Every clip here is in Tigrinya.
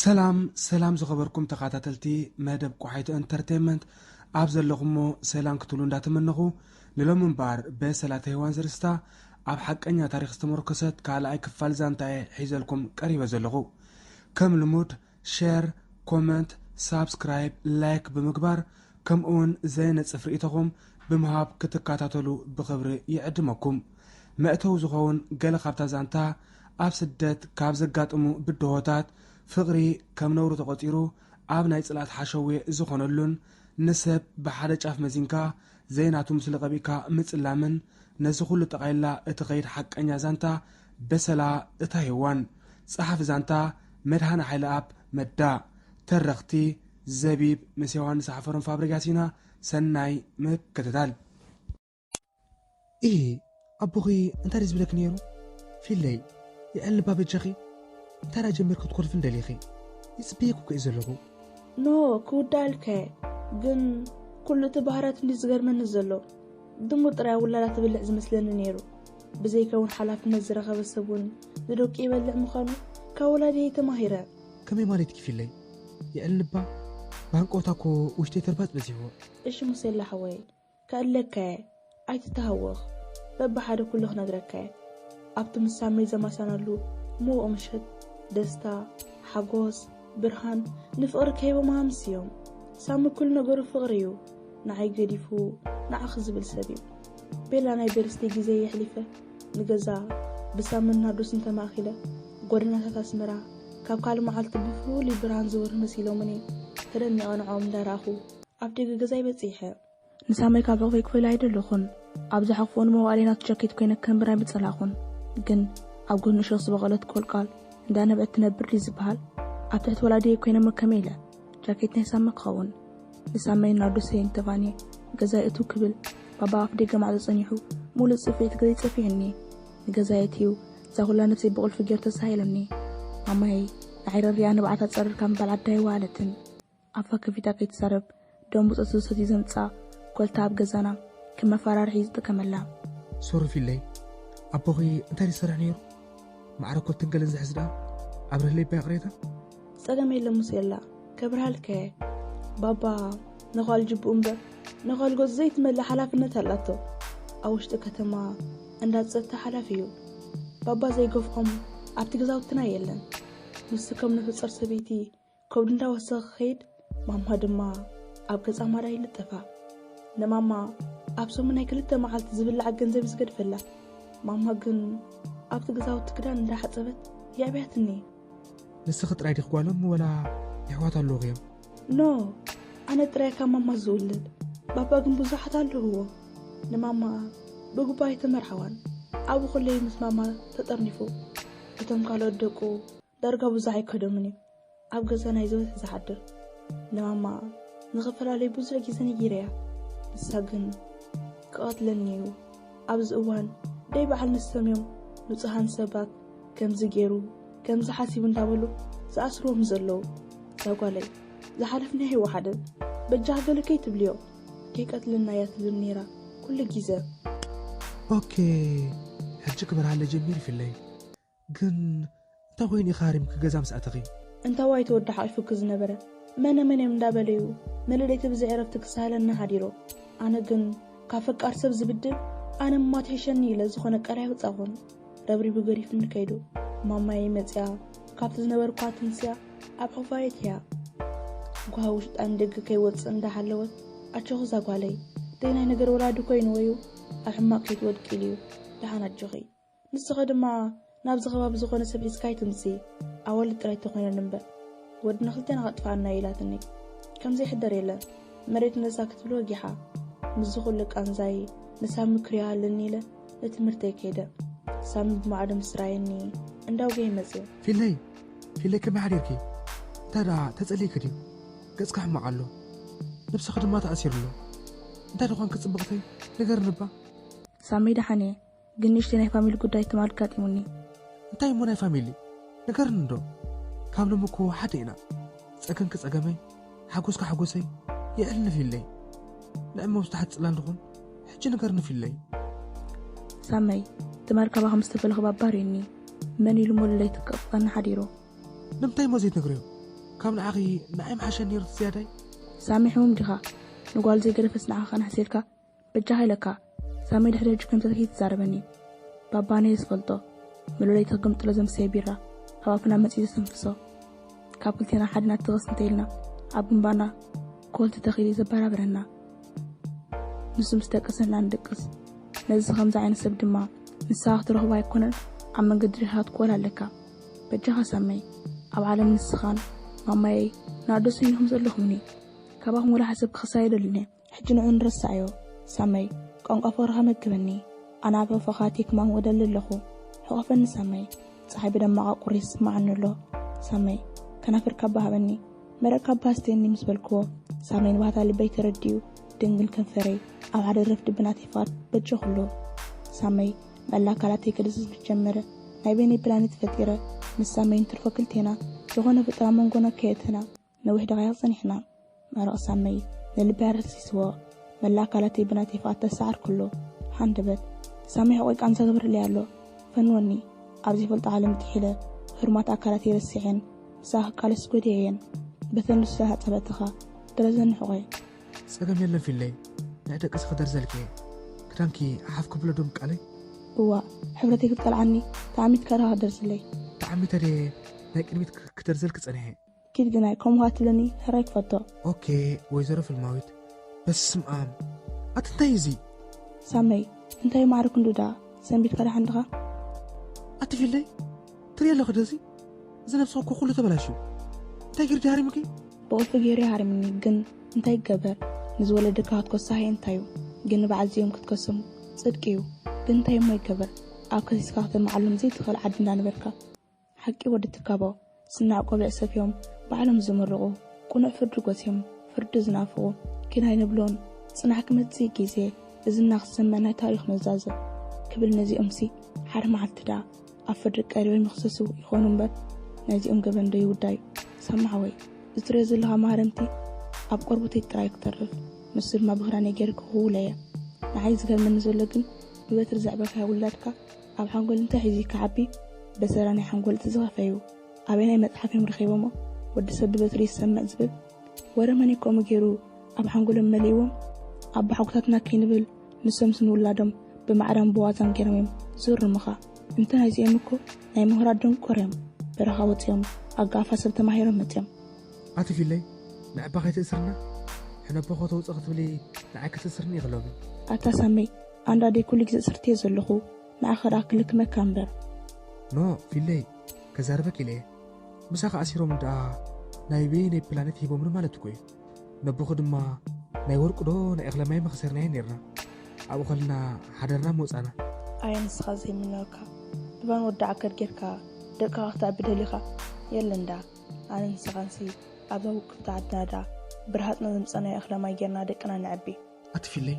ሰላም ሰላም ዝኸበርኩም ተኸታተልቲ መደብ ቆሓይቶ ኢንተርቴንመንት፣ ኣብ ዘለኹሞ ሰላም ክትብሉ እንዳተመነኹ፣ ንሎሚ እምበኣር በሰላ እታ ሄዋን ዘርእስታ ኣብ ሓቀኛ ታሪኽ ዝተመርኮሰት ካልኣይ ክፋል ዛንታ እየ ሒዘልኩም ቀሪበ ዘለኹ። ከም ልሙድ ሸር፣ ኮመንት፣ ሳብስክራይብ፣ ላይክ ብምግባር፣ ከምኡ እውን ዘየነጽፍ ርእይቶኹም ብምሃብ ክትከታተሉ ብኽብሪ ይዕድመኩም። መእተዊ ዝኸውን ገለ ካብታ ዛንታ፣ ኣብ ስደት ካብ ዘጋጥሙ ብድሆታት፣ ፍቕሪ ከም ነውሪ ተቖጺሩ ኣብ ናይ ጽልኣት ሓሸውየ ዝኾነሉን፣ ንሰብ ብሓደ ጫፍ መዚንካ ዘይናቱ ምስሊ ቀቢእካ ምጽላምን፣ ነዚ ኩሉ ጠቓይላ እትኸይድ ሓቀኛ ዛንታ በሰላ እታ ሄዋን። ጸሓፊ ዛንታ መድሃነ ሓይለኣብ መዳ። ተረኽቲ ዘቢብ ምስ ዮሃንስ ሓፈሮም ፋብሪጋስ ኢና። ሰናይ ምክትታል። ኢሂ፣ ኣቦኺ እንታይ ድዩ ዝብለኪ ነይሩ? ፊለይ፣ የዕልባ በጃኺ። እንታይ ደኣ ጀሚርኪ ክትኮርፊ እንደሊኺ? ይጽበየኪ እኮ እየ ዘለኹ። ኖ፣ ክውዳእልካ እየ። ግን ኩሉ እቲ ባህርያት እንድዩ ዝገርመኒ ዘሎ። ድሙ ጥራይ ውላዳ ትብልዕ ዝመስለኒ ነይሩ። ብዘይከውን ሓላፍነት ዝረኸበ ሰብ እውን ንደቁ ይበልዕ ምዃኑ ካብ ወላዲየይ ተማሂረ። ከመይ ማለት ኪፊለይ? የዕልባ ብሃንቀውታ እኮ ውሽጠይ ተርባጽ በዚሕዎ። እሺ ሙሴላ ሓወይ፣ ከእለካ እየ፣ ኣይትተሃወኽ። በብሓደ ኩሉ ክነግረካ እየ። ኣብቲ ምስ ሳመይ ዘማሳናሉ ምዉቕ ምሸት፣ ደስታ፣ ሓጎስ፣ ብርሃን፣ ንፍቕሪ ከሂቦም ሃምስ እዮም። ሳሚ ኩሉ ነገሩ ፍቕሪ እዩ። ንዓይ ገዲፉ ንዓኺ ዝብል ሰብ እዩ። ቤላ ናይ በርዝደይ ግዜ የሕሊፈ ንገዛ ብሳምን ናርዶስን ተማእኪለ፣ ጎደናታት ኣስመራ ካብ ካልእ መዓልቲ ብፍሉይ ብርሃን ዝበርሁ መሲሎምኒ። ተደኒቐ ንዕኦም እንዳረኣኹ ኣብ ደገ ገዛይ በጺሐ። ንሳመይ ካብ ሕቑፈይ ክፈሊ ኣይደለኹን። ኣብ ዝሓቑፎ ንመዋእለይ ናቱ ጃኬት ኮይነ ከንብር ኣይምጸላእኹን። ግን ኣብ ጎድኑ እሾኽ ዝበቐለት ቆልቋል እንዳነብዐት ትነብር ድዩ ዝበሃል? ኣብ ትሕቲ ወላዲየይ ኮይነ መከመ ኢለ ጃኬት ናይ ሳመ ክኸውን። ንሳመይን ናርዶሰይን ተፋንየ ገዛይ እትው ክብል፣ ባባ ኣፍ ደገ ማዕጾ ጸኒሑ፣ ሙሉእ ጽፍዒ እቲ ገዛይ ጸፊሑኒ። ንገዛይ ኣትዩ፣ እዛ ኩላ ነብሰይ ብቑልፊ ገይሩ ተሳሂሉኒ። ማማየይ፣ ንዓይ ረሪኣ ንብዓታ ጸሪርካ ምባል ዓዳ ኣይወዓለትን። ኣፋ ከፊታ ከይትዛረብ፣ ደም ብጾት ዝሰትዩ ዘምጽኣ ኮልታ ኣብ ገዛና ከም መፈራርሒ እዩ ዝጥቀመላ። ሶሪ ፊለይ፣ ኣቦኺ እንታይ ዝሰርሕ ነይሩ? ማዕረ ኮልትን ገለን ዝሕዝ ደኣ ኣብርህለይ እባ ይቕሬታ። ጸገም የለን ሙሴላ፣ ከብርሃልካ እየ። ባባ ነዃል ጅብኡ እምበር ነዃል ገጹ ዘይትመልእ ሓላፍነት ኣላቶ። ኣብ ውሽጢ ከተማ እንዳ ጸጥታ ሓላፊ እዩ። ባባ ዘይገፍዖም ኣብቲ ገዛውትና የለን። ንሱ ከም ንሑጸር ሰበይቲ ከብዱ እንዳወሰኸ ክኸይድ፣ ማማ ድማ ኣብ ገጻ ማዳ ይልጠፋ። ንማማ ኣብ ሰሙን ናይ ክልተ መዓልቲ ዝብላዕ ገንዘብ እዩ ዝገድፈላ። ማማ ግን ኣብቲ ገዛውቲ ክዳን እንዳሓጸበት የዕብያትኒ። ንስኺ ጥራይ ዲኺ ጓሎም ወላ የሕዋት ኣለዉኺ እዮም? ኖ፣ ኣነ ጥራይ ካብ ማማ ዝውለድ። ባባ ግን ብዙሓት ኣለዉዎ። ንማማ ብግቡእ ኣይተመርዓዋን። ኣብኡ ከሎ እዩ ምስ ማማ ተጠርኒፉ። እቶም ካልኦት ደቁ ዳርጋ ብዙሕ ኣይከደሙን እዩ ኣብ ገዛ ናይ ዝበዝሕ ዝሓድር። ንማማ ንኽፈላለዩ ብዙሕ ግዜ ነጊረያ። ንሳ ግን ክቐትለኒ እዩ። ኣብዚ እዋን ደይ በዓል ንሶም እዮም ንጹሃን ሰባት ከምዚ ገይሩ፣ ከምዚ ሓሲቡ እንዳበሉ ዝኣስርዎም ዘለዉ። እዛ ጓለይ ዝሓለፍናዮ ኣይወሓደን። በጃኻ ገለ ከይትብልዮ፣ ከይቀትለና እያ ትብል ነይራ ኩሉ ግዜ። ኦኬ፣ ሕጂ ክበርሃለይ ጀሚሩ ፊለይ። ግን እንታይ ኮይኑ ኢኻ ሃሪምኪ ገዛ ምስ ኣተኺ? እንታዋይ ተወዲ ሓቒፉኪ ዝነበረ መነ መን እዮም እንዳበለዩ ንልደይቲ ብዘይ ዕረፍቲ ክሳሃለኒ ሓዲሩ። ኣነ ግን ካብ ፈቃር ሰብ ዝብድል ኣነ እማ ትሕሸኒ ኢለ ዝኾነ ቃል ኣይወጻኹን። ረብሪቡ ገዲፉኒ ከይዱ። ማማየይ መጺኣ ካብቲ ዝነበርኳ ተንሲኣ ኣብ ሕቑፋ የእትያ። ጓሃ ውሽጣ ንደገ ከይወጽእ እንዳሓለወት፣ ኣጆኺ እዛ ጓለይ፣ ደይናይ ነገር ወላዲ ኮይኑ ወዩ ኣብ ሕማቕ ከይትወድቂ ኢሉ እዩ። ደሓን ኣጆኺ። ንስኺ ድማ ናብዚ ከባቢ ዝኾነ ሰብ ሒዝካ ኣይትምጺ፣ ኣዋልድ ጥራይ ተኾይነን እምበር፣ ወድና ክልቴና ከጥፍኣና እዩ ኢላትኒ። ከምዚ ይሕደር የለን፣ መሬት ንርእሳ ክትብል ወጊሓ። ምስዚ ኩሉ ቃንዛይ ንሳሚ ክሪኦ ኣለኒ ኢለ ንትምህርተይ ከይደ። ሳሚ ብማዕዶ ምስ ረኣየኒ እንዳውገየ መጽዮ። ፊለይ፣ ፊለይ ከመይ ሓዲርኪ? እንታይ ደኣ ተጸሊእኪ ድዩ? ገጽካ ሕማቕ ኣሎ፣ ነብስኺ ድማ ተኣሲሩ ኣሎ። እንታይ ደኾንኪ ጽብቕተይ? ንገርኒ እባ። ሳሚ ደሓን እየ። ግን ንእሽተይ ናይ ፋሚሊ ጉዳይ ትማል ኣጋጢሙኒ። እንታይ እሞ ናይ ፋሚሊ? ንገርኒ እንዶ። ካብ ሎሚ እኮ ሓደ ኢና። ጸገምኪ ጸገመይ፣ ሓጎስኪ ሓጎሰይ፣ የዕልኒ ፊለይ። ንዕመ ውስጥ ሓጽላን ድኹን፣ ሕጂ ንገርኒ ፊለይ። ሳመይ፣ ትማል ካባኻ ምስ ተፈለኹ ባባ ርእዩኒ። መን ኢሉ እሞ ልለይቲ ክቕጥቐኒ ሓዲሩ። ንምንታይ እሞ ዘይትነግርዮ? ካብ ንዓኺ ንዓይ ምሓሸኒ ነይሩ እቲ ዝያዳይ። ሳሚ ሕሙም ዲኻ? ንጓል ዘይገደፈስ ንዓኻ ከነሕስየልካ በጃኻ ኢለካ። ሳሚ ድሕሪ ሕጂ ከምተትኪ ትዛረበኒ። ባባነየ ዝፈልጦ መለለይ ተገምጥሎ ዘምሰየ ቢራ ኣብ ኣፍና መጺኡ ዘስተንፍሶ። ካብ ክልቴና ሓድና ትቕስ እንተኢልና ኣብ ግንባርና ኮልቲ ተኺሉ ዘበራብረና። ንሱ ምስ ደቀሰና ንድቅስ። ነዚ ከምዚ ዓይነት ሰብ ድማ ንስኻ ክትረኽቦ ኣይኮነን ኣብ መንገዲ ርኢኻ ክትኮል ኣለካ። በጃኻ ሳመይ ኣብ ዓለም ንስኻን ማማየይ ናርዶስን ኢኹም ዘለኹምኒ። ካባኹም ወላ ሓሰብ ክኽሳይ ኣይደልን እየ። ሕጂ ንዑ ንረሳዮ ሳመይ። ቋንቋ ፍቕርኻ መግበኒ። ኣነ ኣብ ሕቑፍኻ ኣትየ ክማም ወደሊ ኣለኹ። ሕቆፈኒ ሳመይ። ፀሓይ ብደማቓ ቁሪ ይስማዓኒ ኣሎ። ሳመይ ከናፍር ካባ ሃበኒ። መረቕ ካባ ኣስተየኒ ምስ በልክዎ ሳመይ ንባህታ ልበይ ተረዲኡ ድንግል ከንፈረይ ኣብ ሓደ ረፍዲ ብናተይ ፍቓድ በጀኹሉ። ሳመይ መላ ኣካላተይ ክድስስ ምስ ጀመረ ናይ በይነይ ፕላኔት ፈጢረ ምስ ሳመይ እንትርፎ ክልቴና ዝኾነ ፍጥራ መንጎና ከየእተና ነዊሕ ደቓይቕ ጸኒሕና። መረቕ ሳመይ ንልበይ ኣረሲስዎ። መላ ኣካላተይ ብናተይ ፍቓድ ተሰዓርኩሉ። ሃንደበት ሳመይ ሕቖይ ቃንዛ ገብርለይ ኣሎ። ፈንወኒ ኣብ ዘይፈልጦ ዓለም ጥሒለ ህርማት ኣካላተይ ረሲዐን ምሳኻ ክቃለስ ጎድየየን። በተን ልስሉሳት ኣጻብዕትኻ ግረዘኒ ሕቖይ። ጸገም የለን ፊለይ፣ ናይ ደቅሲ ክደርዘልኪ እየ። ክዳንኪ ሓፍ ክብሎ ዶ ምቃለይ? እዋ ሕብረተይ ክትቀልዓኒ ተዓሚትካ ዲኻ ክደርዝለይ? ተዓሚተ ድየ ናይ ቅድሚት ክ- ክደርዘልኪ ጸኒሐ? ኪድ ግናይ ከምኡ ከኣ ትብለኒ ሕራይ ክፈቶ። ኦኬ ወይዘሮ ፍልማዊት፣ በስም ኣም ኣቲ እንታይ እዚ? ሳመይ እንታይ ማዕረ ክንዱ ደኣ ሰንቢድካ ደሓን ድኻ? ኣቲ ፊለይ ትርኢ ኣለኺ ዶ እዚ? እዚ ነብስኺ እኮ ኩሉ ተበላሽዩ። እንታይ ገይሩ ድዩ ሃሪሙኪ? ብቑልፊ ገይሩ እዩ ሃሪሙኒ፣ ግን እንታይ ይገበር? ንዝወለደካ ክትኮሶ ሃየ እንታይ እዩ? ግን ንበዓል እዚኦም ክትከሶም ጽድቂ እዩ። ግን እንታይ እሞ ይገበር? ኣብ ከሲስካ ክተልምዓሎም ዘይትኽእል ዓዲ እንዳነበርካ። ሓቂ ወዲ ትካቦ፣ ስናቕ ቆቢዕ ሰፍዮም ባዕሎም ዝምርቑ፣ ቅኑዕ ፍርዲ ጎስዮም ፍርዲ ዝናፍቑ፣ ኪድ ኣይንብሎን ጽናሕ ክመጽእ ግዜ እዝና ክሰምዕ ናይ ታሪኽ መዛዘ ክብል ነዚኦምሲ ሓደ መዓልቲ ደኣ ኣብ ፍርዲ ቀሪቦም ይኽሰሱ ይኾኑ እምበር ናይዚኦም ገበን ዶ ይውዳዩ? ሳሚ ሓወይ፣ እዚ ትሪኦ ዘለኻ ማህረምቲ ኣብ ቆርበተይ ጥራይ ክተርፍ፣ ንሱ ድማ ብኽዳነይ ገይሩ ክኽውሎ እየ። ንዓይ ዝገርመኒ ዘሎ ግን ብበትሪ ዘዕበካዮ ውላድካ ኣብ ሓንጎል እንታይ ሒዙ ክዓቢ በሰራ ናይ ሓንጎል እቲ ዝኸፈዩ ኣበየናይ መጽሓፍ እዮም ረኺቦሞ? ወዲ ሰብ ብበትሪ ይሰምዕ ዝብል ወረ መን እዩ ከምኡ ገይሩ ኣብ ሓንጎሎም መሊእዎም? ኣቦሓጎታትና ከይንብል ንሶምስ ንውላዶም ብማዕዳን ብዋዛን ገይሮም እዮም ዝህርሙኻ። እንተ ናይዚኦም እኮ ናይ ምሁራት ደንቆር እዮም። በረኻ ወጺኦም ኣጋፋ ሰብ ተማሂሮም መጺኦም። ኣቲ ፊለይ ንዕባ ከይትእስርና ሕነቦ ከተውፅእ ክትብሊ ንዓይ ክትእስርኒ ኢኺ ሎሚ። ኣታ ሳመይ ኣንዳ ደይ ኩሉ ግዜ እስርቲ እየ ዘለኹ ንዓኻ ደኣ ክልክመካ እምበር። ኖ ፊለይ ከዛርበክ ኢለ እየ። ምሳኻ ኣሲሮም ደኣ ናይ በየነይ ፕላኔት ሂቦምኒ ማለት እኮ እዩ። ነቦኺ ድማ ናይ ወርቂ ዶ ናይ እኽለ ማይ መኸሰርናዮ ነይርና ኣብኡ ከለና ሓደርና ምወፃና። ኣየ ንስኻ ዘይምነወካ እባን ወዲ ዓከር ጌርካ ደቅኻ ክተዕቢ ደሊኻ የለን ደኣ ኣነ ንስኻንሲ ኣብዛ ውቅብቲ ዓድና ደኣ ብርሃፅና ዘምፀናዮ እኽለ ማይ ጌርና ደቅና ነዕቢ። ኣቲ ፊለይ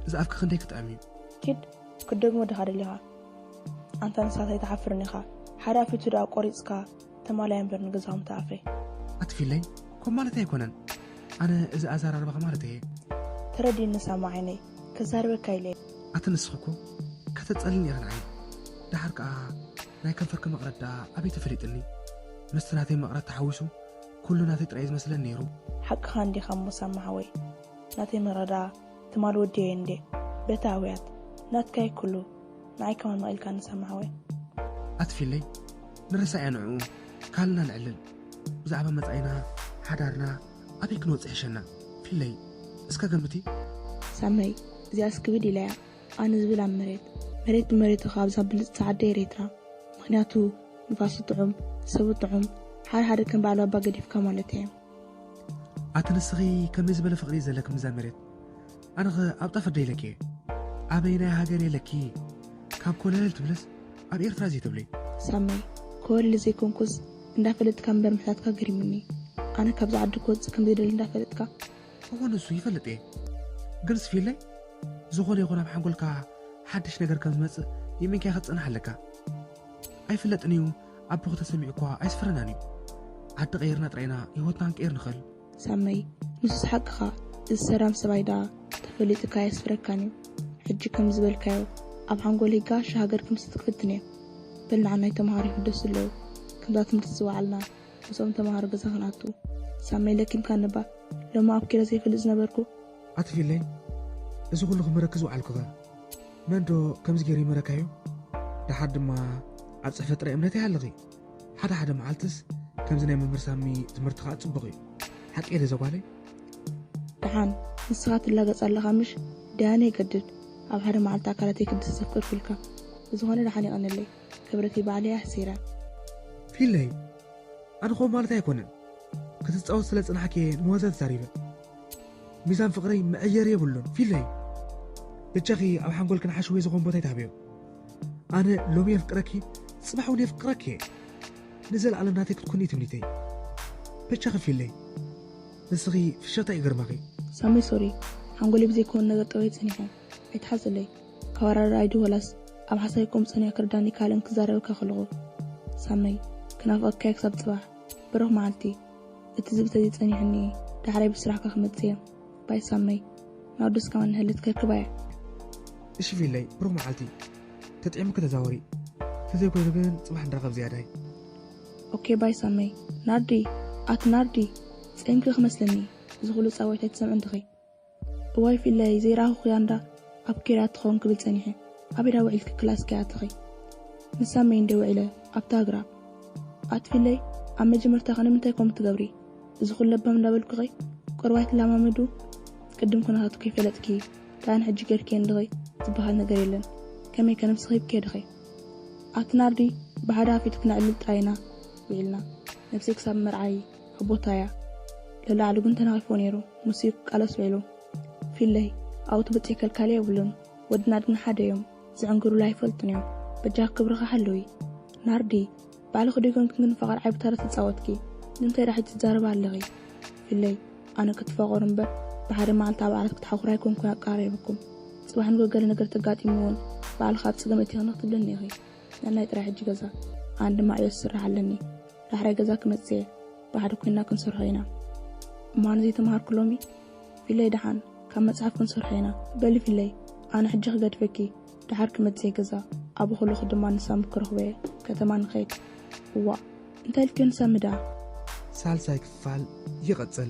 እዚ ኣፍኪ ክንደይ ክጥዕም እዩ። ኪድ ክትደግሞ ዲኻ ደሊኻ? ኣንታ ንስኻ ታይ ትሓፍርን ኢኻ ሓደ ኣፊቱ ደኣ ቆሪፅካ ተማላይ እምበር ንገዛኹም ተኣፈ። ኣቲ ፊለይ ኮም ማለተይ ኣይኮነን ኣነ እዚ ኣዘራርባኺ ማለተይ እየ። ተረዲእኒ ሳማ ዓይነይ ከዛርበካ ኢለ እየ። ኣቲ ንስኺ እኮ ከተፀልኒ ኢኺ ንዓይ ደሓር ከዓ ናይ ከንፈርኪ መቕረት ደኣ ኣበይ ተፈሊጥኒ ምስቲ ናተይ መቕረት ተሓዊሱ ኩሉ ናተይ ጥራይ እዩ ዝመስለኒ ነይሩ። ሓቅኻ እንዲኻ እሞ ሳማ ሓወይ ናተይ መቕረት ደኣ ትማል ወዲየዮ እንዴ በታ ኣውያት ናትካ እዩ ኩሉ ንዓይ ከማን መቒልካኒ ሳማ ሓወይ። ኣቲ ፊለይ ንረሳዕያ ንዕኡ ካልእና ነዕልል ብዛዕባ መጻኢና ሓዳርና ኣበይ ክንወጽእ ይሕሸና ፊለይ እስከ ገምቲ። ሳመይ እዚኣስ ክብድ ኢላያ ኣነ ዝብል ኣብ መሬት መሬት ብመሬቱ ካብ እዛ ብልጽቲ ዓዲ ኤሬትራ ምኽንያቱ ንፋሱ ጥዑም ሰቡ ጥዑም ሓደ ሓደ ከም በዓል ባባ ገዲፍካ ማለት እየ። ኣቲ ንስኺ ከመይ ዝበለ ፍቕሪ እዩ ዘለኪ ምስዛ መሬት? ኣነኸ ኣብ ጠፈር ዶ ኢለኪ እየ? ኣበየናይ ሃገር እየ ኢለኪ? ካብ ኮለል ትብልስ ኣብ ኤርትራ ዘይትብሊ? ሳመይ ኮለል ዘይኮንኩስ እንዳፈለጥካ እምበር ምሕታትካ ገሪሙኒ። ኣነ ካብዛ ዓዲ ክወጽእ ከም ዘይደሊ እንዳፈለጥካ። እወ ንሱ ይፈልጥ እየ። ግንስ ፊለይ ዝኾነ ይኹን ኣብ ሓንጎልካ ሓድሽ ነገር ከም ዝመጽእ ይእምንካዮ ክትጸንሕ ኣለካ። ኣይፍለጥን እዩ ኣቦኺ ተሰሚዑ እኳ ኣየስፍረናን እዩ። ዓዲ ቀይርና ጥራይ ኢና ህይወትና ክንቅይር ንኽእል። ሳመይ ንሱስ ሓቅኻ እዚ ሰራም ሰብኣይ ደኣ ተፈሊጡካ ኣየስፍረካን እዩ። ሕጂ ከም ዝበልካዮ ኣብ ሓንጎለይ ጋሻ ሃገር ክምስርት ክፍትን እየ። በል ንዓናይ ተምሃሮ ይሕደሱ ኣለዉ። ከምዛ ትምህርቲ ዝወዓልና ምስኦም ተምሃሮ ገዛ ክንኣቱ። ሳመይ ለኪምካ ንባ፣ ሎሚ ኣብ ኪሮ ዘይፈልጥ ዝነበርኩ። ኣቲ ፊለይ፣ እዚ ኩሉ ክምረክ ዝውዓልኩኸ? መን ዶ ከምዚ ገይሩ ይመረካዩ? ደሓር ድማ ኣብ ጽሕፈት ጥራይ እምነት ይሃልኺ። ሓደ ሓደ መዓልትስ ከምዚ ናይ መምህር ሳሚ ትምህርቲ ከኣ ጽቡቕ እዩ። ሓቂ እየ ዶ ዘጓለይ? ደሓን፣ ንስኻ ትላገጽ ኣለኻ ምሽ? ደያነ ይገድድ፣ ኣብ ሓደ መዓልቲ ኣካላተይ ክድሰሰፍ ክልኩልካ። ብዝኾነ ደሓን ይቐንለይ፣ ክብረተይ ባዕለይ ኣሕሲረ። ፊለይ፣ ኣነ ኸው ማለት ኣይኮነን። ክትጻወት ስለ ጽናሕኪ ንዋዛ ተዛሪበ። ሚዛን ፍቕረይ መዐየሪ የብሉን። ፊለይ፣ ብቻኺ ኣብ ሓንጎልክን ሓሽወይ ዝኾን ቦታ ይትሃብዮ። ኣነ ሎሚ የፍቅረኪ፣ ጽባሕ እውን የፍቅረኪ እየ። ንዘለኣለም ናተይ ክትኮኒ ትምኒተይ። በቻኺ ፊለይ፣ ንስኺ ፍሸታ ይገርመኺ። ሳመይ ሶሪ፣ ሓንጎለይ ብዘይከውን ነገር ጠወየ ጸኒሐ። ኣይትሓዘለይ። ካብ ኣራዳዳይ ድዩ ወላስ ኣብ ሓሳይ ቆም ጸኒሐ ክርዳኒ ካልእን ክዛረበካ ከለኹ። ሳመይ፣ ክናፍቐካየ ክሳብ ጽባሕ። ብሩኽ መዓልቲ። እቲ ዝብተ እዚ ጸኒሑኒ፣ ዳሕራይ ብስራሕካ ክመጽእ እየ። ባይ ሳመይ። ናርዶስ ከማን ንህልት ከርክባ እየ። እሺ ፊለይ፣ ብሩኽ መዓልቲ። ተጥዒምኪ ተዛወሪ። ተዘይኮይኑ ግን ጽባሕ ንራኸብ ዝያዳይ። ኦኬ ባይ ሳመይ። ናርዲ፣ ኣቲ ናርዲ፣ ጸይምኪ ክመስለኒ። እዚ ኩሉ ጻውዒት ኣይትሰምዕን ዲኺ? እዋይ ፊለይ፣ ዘይረኣኹኽያ እንዳ ኣብ ኬርያ ትኸውን ክብል ጸኒሐ። ኣበይ ዳ ውዒልኪ ክላስኪ ኣቲኺ? ምስ ሳመይ እንደ ውዒለ ኣብታ ኣግራብ። ኣቲ ፊለይ፣ ኣብ መጀመርታ ከ ንምንታይ ከምኡ ትገብሪ? እዚ ኩሉ ለባም እንዳበልኩኺ ቁሩብ ኣይትለማመዱ? ቅድም ኩነታቱ ከይፈለጥኪ ደኣ ንሕጂ ጌርክዮ እንዲኺ ዝበሃል ነገር የለን። ከመይ ከ ነብስኺ ሂብክዮ ዲኺ? ኣቲ ናርዲ፣ ብሓደ ኣፊቱ ክነዕልል ጥራይ ኢና ውዒልና። ነብሰይ ክሳብ መርዓይ ሕቦታ እያ። ለላዕሊ ግን ተናቒፎ ነይሩ። ምስኡ ክቃለስ ውዒሉ። ፊለይ፣ ኣብኡ ትብጽሒ ከልካሊ የብሉን። ወድና ግን ሓደ እዮም። ዝዕንግሩላ ኣይፈልጡን እዮም። በጃኺ ክብርኺ ሓልዊ። ናርዲ፣ ባዕልኺ ዶ ኣይኮንክን ግን ፈቓር ዓይቢ ተረት ትጻወትኪ? ንምንታይ ደኣ ሕጂ ትዛረቢ ኣለኺ? ፊለይ፣ ኣነ ክትፋቐሩ እምበር ብሓደ መዓልቲ ኣብ ዓራት ክትሓኹሩ ኣይኮንኩን ኣቀራሪበኩም። ጽባሕ ንግሆ ገለ ነገር ተጋጢሙ እውን ባዕልኺ ኣብ ጸገም እቲኽኒ ክትብልኒ ኢኺ። ነናይ ጥራይ ሕጂ ገዛ። ኣነ ድማ ዕዮ ዝስራሕ ኣለኒ። ዳሕራይ ገዛ ክመጽእ እየ። ብሓደ ኮይንና ክንሰርሖ ኢና። እሞ ኣነ ዘይተምሃርኩ ሎሚ? ፊለይ ደሓን፣ ካብ መጽሓፍ ክንሰርሖ ኢና። በሊ ፊለይ፣ ኣነ ሕጂ ክገድፈኪ። ደሓር ክመጽእ እየ ገዛ። ኣብኡ ከለኹ ድማ ንሳሚ ክረኽቦ እየ። ከተማ ንኸይድ። እዋእ፣ እንታይ ኢልክዮ ንሳሚ ደኣ? ሳልሳይ ክፋል ይቕጽል።